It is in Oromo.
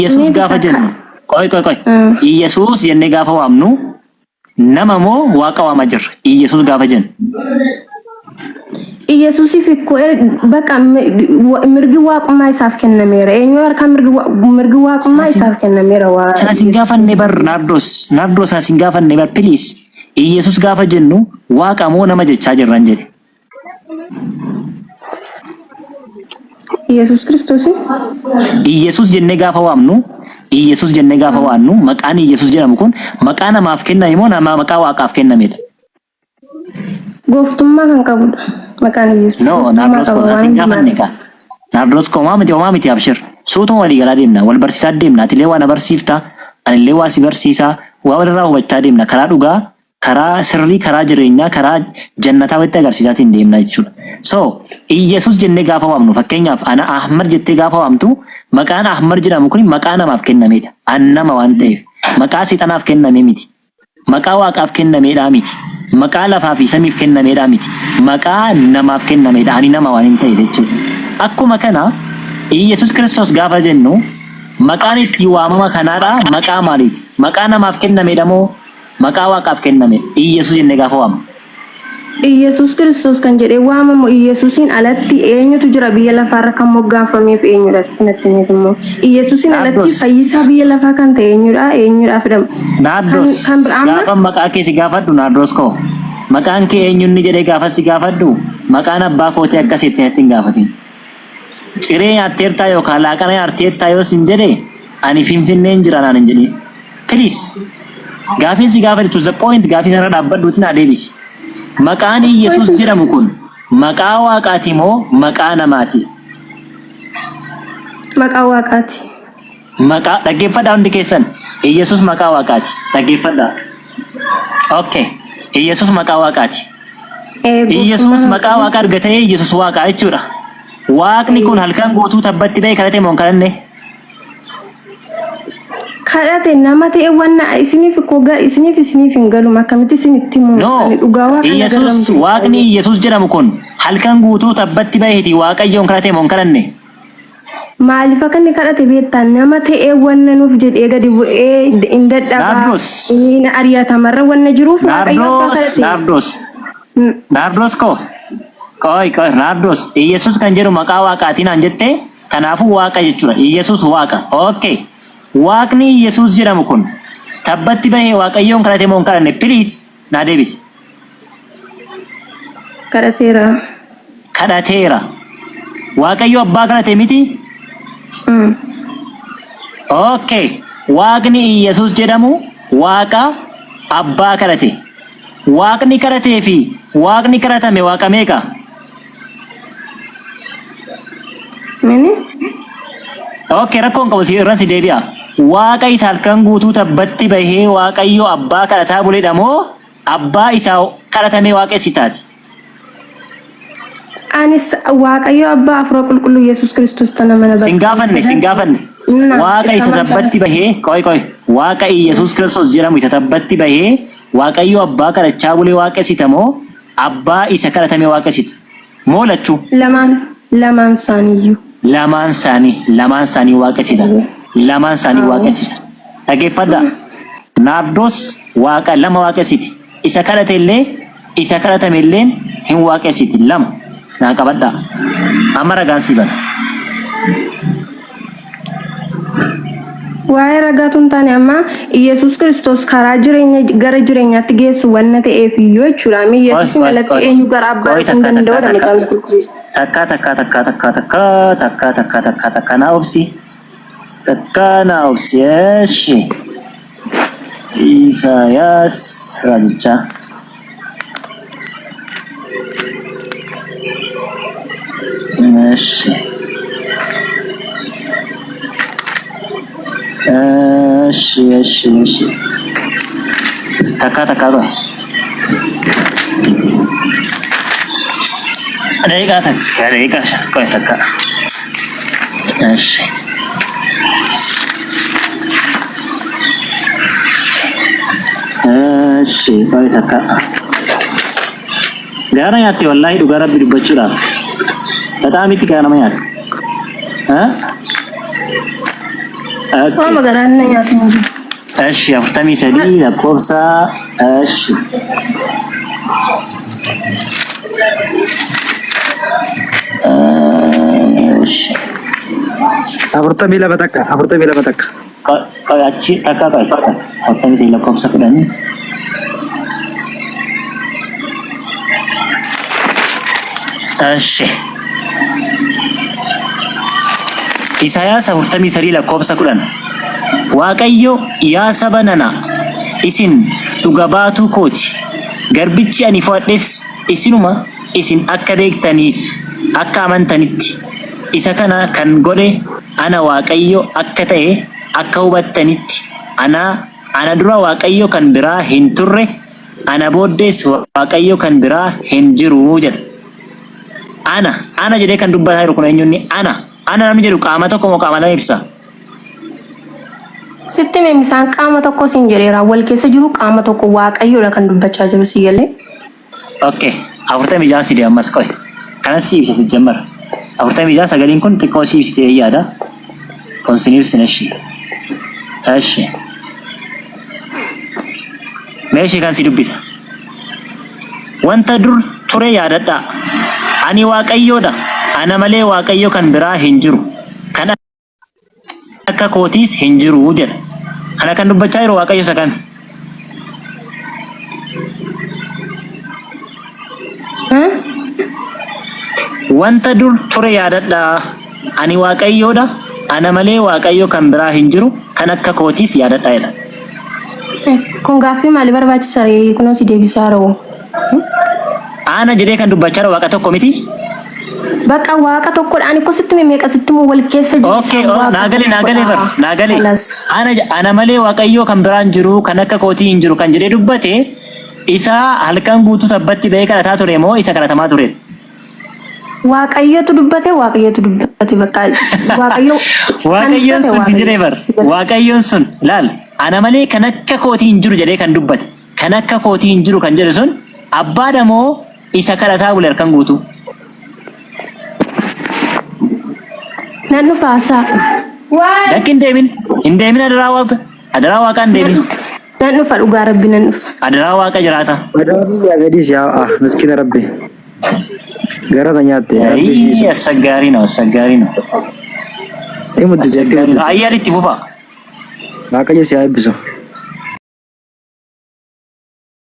Iyyasuus Maybe gaafa takka. jennu qoy qoy qoy Mm. Iyyasuus jennee gaafa waamnu nama moo waaqa waamaa jirra? Iyyasuus gaafa jennu. Iyyasuusiif ikkoo baqa mirgi waaqummaa isaaf kennameera. Eenyu harkaa mirgi waaqummaa Sana sin isaaf kennameera waa sana sin Iyyasuus. gaafanne bar Naardos Naardos sana sin gaafanne bar please. Iyyasuus gaafa jennu waaqa moo nama jechaa jirran jedhe. Iyyasuus Kiristoosiin Iyyasuus jennee gaafa waamnu Iyyasuus jennee gaafa waamnu maqaan Iyyasuus jedhamu kun maqaa namaaf kenname moo nama maqaa waaqaaf kennamedha? Gooftummaa kan qabudha. Maqaan Iyyasuus No, gooftummaa Naardos qaba koo waan sin gaafanne hundumaa. kaa. Naardos koo homaa miti homaa miti abshir. Suutuma walii galaa deemna wal barsiisaa deemna atillee waa na barsiifta anillee waa si barsiisaa waa walirraa hubachaa deemna karaa dhugaa karaa sirrii karaa jireenyaa karaa jannataa walitti agarsiisaatiin deemna jechuudha. So Iyyasuus jennee gaafa waamnu fakkeenyaaf ana Ahmad jettee gaafa waamtu maqaan Ahmad jedhamu kun maqaa namaaf kennamedha. An nama waan ta'eef maqaa seexanaaf kenname miti. Maqaa waaqaaf kennameedhaa miti. Maqaa lafaa fi samiif kennameedhaa miti. Maqaa namaaf kennameedha. Ani nama waan hin ta'eef jechuudha. Akkuma kana Iyyasuus Kiristoos gaafa jennu maqaan ittiin waamama kanaadha maqaa maaliiti? Maqaa namaaf kennameedha moo Maqaa Waaqaaf kenname Iyyasuus jennee gaafa waamnu. Iyyasuus Kiristoos kan jedhee waamamu Iyyasuusiin alatti eenyutu jira biyya lafaarra kan moggaafameef eenyudha sitti natti himeet immoo Iyyasuusiin alatti Naardos. fayyisaa biyya lafaa kan ta'e eenyudha eenyudhaaf jedhama kan Naardos kan biraa amma gaafa maqaa kee si gaafadhu Naardos koo maqaan kee eenyunni jedhee gaafa si gaafadhu maqaan abbaa kootii akkas jettee natti hin gaafatin. Ciree nyaatteertaa yookaan laaqana nyaatteertaa yoo sin jedhe ani Finfinneen jira naan hin jedhin. Please. Gaafiin si gaafadhe to the point gaafii sanarra dhaabbadhuuti naa deebisi. Maqaan Iyyasuus jedhamu kun maqaa waaqaati moo maqaa namaati? Maqaa waaqaati. Maqaa dhaggeeffadhaa hundi keessan. Iyyasuus maqaa waaqaati. Dhaggeeffadhaa. Okay. Iyyasuus maqaa waaqaati. Ee gooftummaa Iyyasuus kan maqaa qabu. waaqa erga ta'ee Iyyasuus waaqa jechuudha. Waaqni kun halkan guutuu tabbatti ba'ee kadhate moo hin kadhanne? Kadhate nama ta'e wanna isiniif koo isiniif isiniif hin galuma akkamitti isinitti himu No. ani dhugaa waaqa na Iyyasuus garramte waaqni Iyyasuus jedhamu kun halkan guutuu tabbatti ba'eeti Waaqayyoon kadhate moo hin kadhanne? Maaliif akka inni kadhate beektaa nama ta'ee wanna nuuf jedhee gadi bu'ee hin dadhabaa Naardos. inni ari'atamarra wanna jiruuf Waaqayyo abbaa Naardos, kadhate. Naardos. Naardos koo. Qoy qoy Naardos Iyyasuus kan jedhu maqaa waaqaatiin naan jette kanaafuu waaqa jechuudha. Iyyasuus waaqa. Okay. Waaqni Iyyasuus jedhamu kun tabbatti bahee Waaqayyoon kadhate moo hin kadhanne? Please naa deebisi. Kadhateera. Kadhateera. Waaqayyo abbaa kadhate miti? Okay. Waaqni Iyyasuus jedhamu waaqa abbaa kadhate. Waaqni kadhatee fi waaqni kadhatame waaqa meeqa? Mini? Okay, rakkoon qabu si irra si deebi'a. Waaqa isa halkan guutuu tabbatti bahee Waaqayyo abbaa kadhataa buledha moo abbaa isa kadhatamee waaqessitaati? Anis Waaqayyo abbaa afuura qulqulluu Yesuus Kiristoos tana mana Sin bakka gaafanne, sin gaafanne. Waaqa isa tabbatti bahee, qoy qoy. Waaqa Iyyasuus Kiristoos jedhamu isa tabbatti bahee Waaqayyo abbaa kadhachaa bulee waaqessita moo abbaa isa kadhatame waaqessita? Moo lachuu? Lamaan lamaan isaaniiyyuu. Lamaan isaanii, lamaan isaanii waaqessita. Lamaan isaanii waaqessita. Dhaggeeffadhaa. Naardos waaqa lama waaqessiti. Isa kadhate illee isa kadhatame illeen hin waaqessiti. Lama. Naa qabadhaa. Amma ragaan sii bana. Waa'ee ragaatu hin taane amma Iyyasuus Kiristoos karaa jireenya gara jireenyaatti geessu wanna ta'eef iyyuu jechuudha. Amma Qoy Iyyasuusin qoy alatti qoy. eenyu gara abbaa Qoy dhaquu hin takka takka danda'udha takka. Macaafni Qulqulluun. Takka takka takka takka takka takka takka takka takka naa obsi. Takka naa obsi. Eshi. Isaayaas raajichaa. Eshi. Eshi eshi eshi. Takka takka qoy. Daqiiqaa takka daqiiqaa shan qoy takka. Eshi. Eshi qoy takka. Gaara nyaatte wallaahi dhugaa rabbi dubbachuudhaaf. Bataam itti gaara nama nyaatte. Okay. Waama garaan na nyaatu hin jiru. Eshi 43 lakkoofsa eshi. Eshi. 42 takka 42 takka. Qoy achi takka qoy. 43 lakkoofsa 10. Eshi. Isaayaas 43 lakkoofsa 10. Waaqayyo yaa saba nana isin dhuga baatuu kooti. Garbichi ani fo'adhes isinuma isin akka beektaniif akka amantanitti isa kana kan godhe ana Waaqayyo akka ta'e akka hubattanitti ana ana dura Waaqayyo kan biraa hin turre ana booddees Waaqayyo kan biraa hin jiru jedha. Ana ana jedhee kan dubbataa jiru kun eenyunni ana ana namni jedhu qaama tokko moo qaama lama ibsa? Sitti hime isaan qaama tokko siin jedheera. Wal keessa jiru qaama tokko Waaqayyoodha kan dubbachaa jiru si galee. Okay, 46 si ammas qoy. Kanas si ibsa si jammara. 46 sagaliin kun xiqqoo si ibsitee yaada. Kun sin ibsine ishii. Eshi. Mee ishee kan si dubbisa. Wanta dur ture yaadadhaa. Ani Waaqayyoodha. Ana malee Waaqayyo kan biraa hin jiru. Kan akka kootiis hin jiru jedha. Kana kan dubbachaa jiru Waaqayyo isa kami? Wanta dur ture yaadadhaa. Ani Waaqayyoodha. Ana malee Waaqayyo kan biraa hin jiru. Kan akka kootiis yaadadhaa jedha. Kun gaaffii maalii barbaachisa ree? Kunoo si deebisaa roo. Ana jedhee kan dubbachaa jiru Waaqa tokko miti? Bakka Waaqa tokkodha. Ani ko sitti meeqa sitti moo wal keessa jiru Okay, isaan oh, Waaqa naa gale naa gale bar, tokkodha. naa gale. Kalas. Ana ana malee Waaqayyoo kan biraan jiru kan akka kootii hin jiru kan jedhee dubbate isa halkan guutuu tabbatti ba'ee kadhataa ture moo isa kadhatamaa ture? Waaqayyotu dubbate Waaqayyotu dubbate bakka Waaqayyo kan Waaqayyoon dubbate sun si jedhee Waaqayyo. bar. Waaqayyoon sun laal ana malee kan akka kootii hin jiru jedhee kan dubbate. Kan akka kootii hin jiru kan jedhe sun abbaadha moo isa kadhataa bule halkan guutuu? Nan dhufa haasaa. Lakki hin deemin. Hin deemin adaraa waaqa. Adaraa waaqaa hin deemin. Nan dhufa dhugaa rabbi nan dhufa. Adaraa waaqa jiraata. Adaraa biyyaa gadis yaa ah miskiina rabbi. Gara na nyaatte rabbi Ayii ishii. assaggaarii no assaggaarii no. Himutti jettee Assaggaarii no. himutti. Ayyaan itti fufa. Waaqayyo si haa eebbisu.